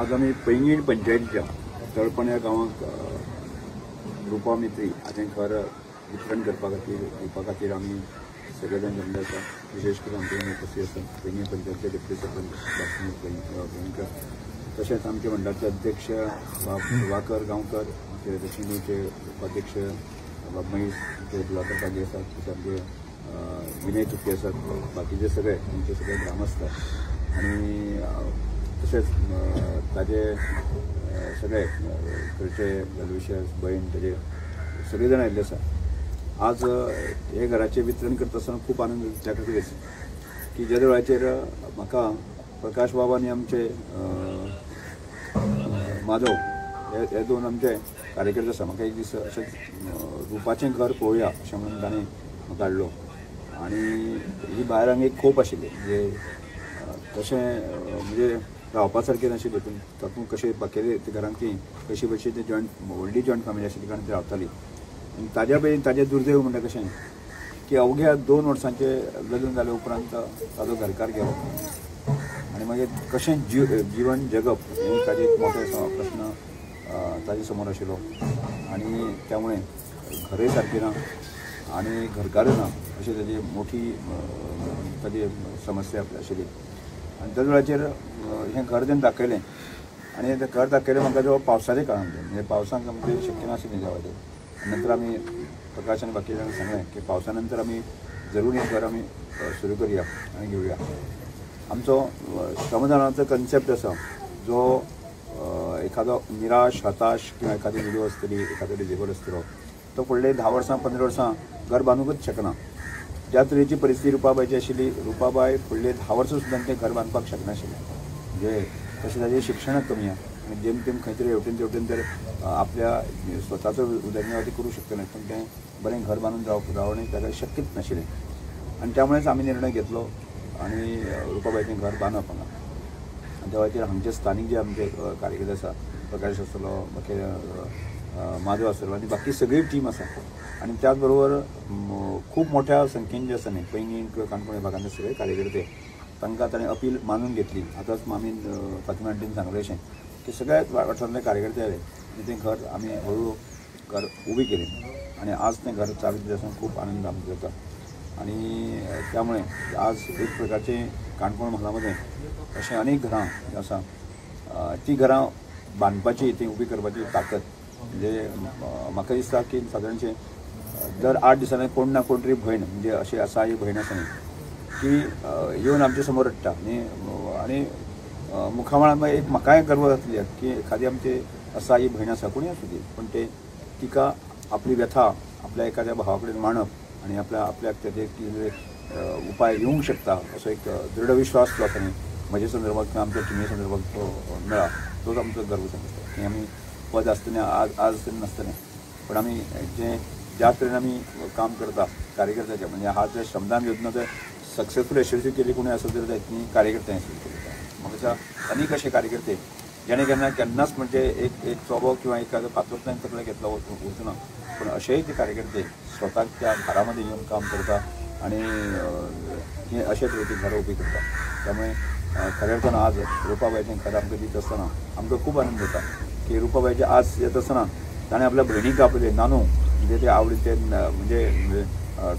आज आमी पैंगीण पंचायतीच्या तळपण ह्या गांवांत रुपा मित्री हाचें घर वितरण करपा खातीर दिवपा खातीर आमी सगळे जाण जमले आसा. विशेष करून आमचे कडेन उपस्थित आसा पैंगीण पंचायतीचे डेप्युटी सरपंच बाब, तशेंच आमचे मंडळाचे अध्यक्ष बाब प्रभाकर गांवकर, आमचे दक्षिण गोंयचे उपाध्यक्ष बाब महेश, आमचे दुलाकर पागी आसात, तशें आमचे विनय तुपी आसात, बाकीचे सगळे आमचे सगळे ग्रामस्थ आनी तशेंच ताजे सगळे घरचे वेलविशर्स, बहीण, ताजे सगळे जाण आयिल्ले आसा. आज हे घराचें वितरण करता आसतना खूब आनंद त्या खातीरच की ज्या वेळाचेर म्हाका प्रकाश बाबा आनी आमचे माधव हे दोन आमचे कार्यकर्ते आसा. म्हाका एक दीस अशेंच रुपाचें घर पळोवया अशें म्हणून ताणें म्हाका हाडलो आनी ही भायर हांगा एक खोप आशिल्ली, म्हणजे तशें म्हणजे रावपा सारकें नाशिल्लें, पूण तातूंत कशें बाकीले घरांत ती कशी बशी ती जॉयंट व्हडली जॉयंट फॅमिली आशिल्ली कारण ती रावताली. आनी ताज्या पयलीं ताजें दुर्दैव म्हणटा कशें की अवघ्या 2 वर्सांचे लग्न जाले उपरांत ताजो घरकार गेलो आनी मागीर कशें जिवन जगप हें ताजें एक मोठो प्रश्न ताजे समोर आशिल्लो आनी त्यामुळे घरय सारकें ना आनी घरकारय ना अशी ताजी मोठी ताजी समस्या आशिल्ली. आनी त्या वेळाचेर हें घर तेणें दाखयलें आनी तें घर दाखयलें म्हाका जो पावसाच्या काळान, म्हणजे पावसांत आमकां शक्य नाशिल्लें त्या वेळाचेर. नंतर आमी प्रकाश आनी बाकी जाणांक सांगलें की पावसा नंतर आमी जरूर हें घर आमी सुरू करुया आनी घेवया. आमचो श्रमदानाचो कन्सेप्ट आसा जो एखादो निराश, हताश किंवा एखादी विडो आसतली, एखादो डिजेबल आसतलो तो फुडले 10 वर्सां 15 वर्सां घर बांदूंकच शकना. ज्या तरेची परिस्थिती रुपाबायची आशिल्ली, रुपाबाय फुडले 10 वर्सां सुद्दां तें घर बांदपाक शकनाशिल्लें. म्हणजे तशें ताजें शिक्षणच कमी आसा आनी जेम तेम खंय तरी हेवटेन तेवटेन तर आपल्या स्वताचो उदरनिर्वाह करूं शकतलें, पूण तें बरें घर बांदून रावणें ताका शक्यच नाशिल्लें. आनी त्यामुळेच आमी निर्णय घेतलो आनी रुपाबायचें घर बांदप हांगा. आनी त्या खातीर हांगचे स्थानीक जे आमचे कार्यकर्ते आसा, प्रकाश आसतलो, बाकी माधव आसतलो आनी बाकी सगळी टीम आसा. आनी त्याच बरोबर खूब मोठ्या संख्येन जे आसा न्ही पैंगीण किंवा काणकोण विभागांतले सगळे कार्यकर्ते तांकां ताणें अपील मानून घेतली. आतांच मामीन फातिमा आंटीन सांगलें अशें की सगळ्या वाठारांतले कार्यकर्ते आयले आनी तें घर आमी हळू घर उबी केली आनी आज तें घर चालू दिता आसतना खूब आनंद आमकां जाता. आनी त्यामुळे आज एक प्रकारचें काणकोण म्हालामध्ये अशें अनेक घरां आसा, ती घरां बांदपाची, ती उबी करपाची ताकद म्हणजे म्हाका दिसता की सादारणशें दर 8 दिसांनी कोण ना कोण तरी भयण म्हणजे अशें आसा ही भयण आसा न्ही की येवन आमचे समोर रडटा आनी आनी मुखामळार एक म्हाकाय गर्व जातली की एखादी आमची आसा ही भयण आसा, कोणूय आसूं ती, पूण ते तिका आपली व्यथा आपल्या एखाद्या भावा कडेन मांडप आनी आपल्या आपल्याक तेजे कितें उपाय येवंक शकता असो एक दृढ विश्वास जो आसा न्ही म्हज्या संदर्भात किंवा आमच्या टिमी संदर्भात तो मेळ्ळा, तोच आमचो गर्व समजता की आमी पद आसतना आज आज नासतलें, पण आमी जें ज्या तरेन आमी काम करता कार्यकर्त्याचें, म्हणजे हा जे श्रमदान योजना जर सक्सेसफूल यशस्वी केली कोणी आसत जाल्यार ती कार्यकर्त्यांनी यशस्वी केली. म्हाका अनेक अशे कार्यकर्ते जेणे केन्ना केन्नाच म्हणजे एक एक चोबो किंवा एखादो पातूर तकले घेतलो वचना, पूण अशेय ते कार्यकर्ते स्वताक त्या घरामध्ये येवन काम करता आनी हे अशे तरेची घरां उबी करता. त्यामुळे खऱ्या अर्थान आज रुपाबायचें घर आमकां दित आसतना आमकां खूब आनंद जाता की रुपाबायचें आज येता आसतना ताणें आपल्या भयणीक आपले नानू म्हणजे ते आवडीन ते म्हणजे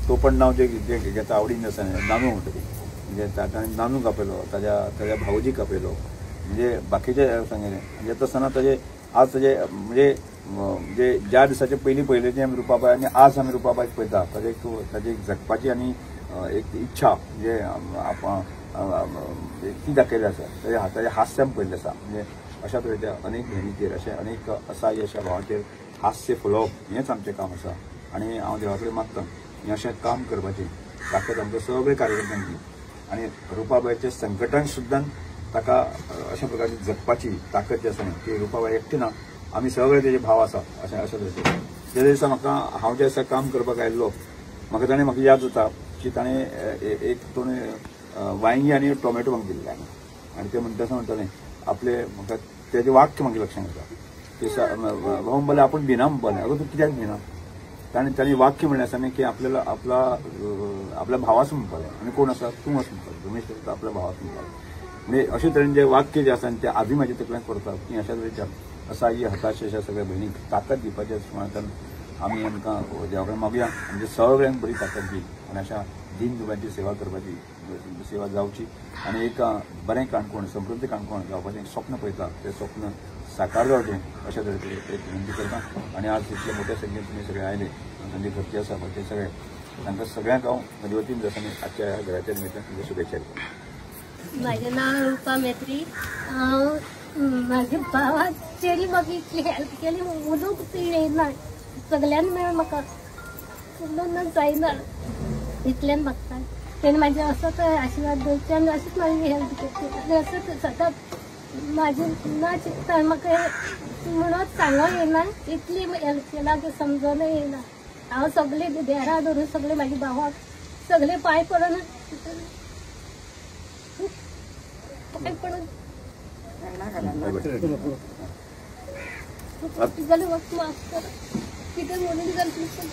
टोपण नांव जे जे घेता आवडीन आसा नानू म्हणटा ती, म्हणजे ताणें नानूक आपयलो, ताज्या ताज्या भावजीक आपयलो, म्हणजे बाकीचे सांगलें. येता आसतना ताजे आज ताजे म्हणजे म्हणजे ज्या दिसाचे पयलीं पयलें तें आमी रुपाबाय आनी आज आमी रुपाबायक पळयता ताजे एक ताजी एक जगपाची आनी एक इच्छा म्हणजे ती दाखयल्ली आसा, ताजे ताजें हास्य आमी पळयल्लें आसा. म्हणजे अशा तरेच्या अनेक भयणीचेर अशें अनेक असाय अशा भावांचेर हास्य फुलोवप हेंच आमचें काम आसा. आनी हांव देवा कडेन मागता हें अशें काम करपाचें ताकद आमच्या सगळे कार्यकर्त्यांची आनी रुपाबायच्या संकटान सुद्दां ताका अशा प्रकारची जगपाची ताकद जी आसा न्ही ती रुपाबाय एकटी ना, आमी सगळे तेजे भाव आसा अशें अशें तरेचें. ज्या दिसा म्हाका हांव ज्या दिसा काम करपाक आयिल्लो म्हाका ताणें म्हाका याद जाता की ताणें एक दोन वांयगी आनी टोमॅटो म्हाका दिल्ले आनी ते म्हणटा आसा म्हणटालें आपले म्हाका तेजें वाक्य म्हाका लक्षांत येता की भाऊ म्हणलें आपूण भिना म्हणपालें, अगो तूं कित्याक भिना? ताणें ताणें वाक्य म्हणलें आसा न्ही की आपल्याला आपला आपल्या भावास म्हणपालें आनी कोण आसा तूं आसा म्हणपालें, रमेश आपल्या भावास म्हणपालें. म्हणजे अशे तरेन जे वाक्य जे आसा ते आजूय म्हाज्या तकल्यांत करता की अशा तरेच्या असाह्य हताश अशा सगळ्या भयणींक ताकद दिवपाच्या सुमारान आमी आमकां देवा कडेन मागया आमच्या सगळ्यांक बरी ताकद दी आनी अशा दीन दुबळ्यांची सेवा करपाची सेवा जावची आनी एक बरें काणकोण, समृद्ध काणकोण जावपाचें एक स्वप्न पळयता, तें स्वप्न साकार जावचें अशा तरेचे एक विनंती करता. आनी आज इतले मोठ्या संख्येन तुमी सगळे आयले, तांचे घरचे आसा ते सगळे, तांकां सगळ्यांक हांव म्हजे वतीन जसो आजच्या ह्या घराच्या निमित्तान तुमकां शुभेच्छा दिता. म्हाजें नांव रुपा मेत्री. हांव म्हाज्या भावाक चेरी म्हाका इतली हेल्प केली, उलोवंक येना, सगळ्यान मेळून म्हाका उलोवन जायना इतल्यान म्हाका तेणें म्हाजे असोच आशिर्वाद दवरचे आनी अशीच म्हाजी हेल्प करची आनी असोच सदांच म्हाजी ना चिंतता म्हाका म्हणून सांगूंक येना, इतली हेल्प केला की समजूनय येना. हांव सगळे देरा धरून सगळे म्हाज्या भावाक सगळे पांय पडून पांय पडून जालें वच माफ कर कितें म्हणून जालें इतलें.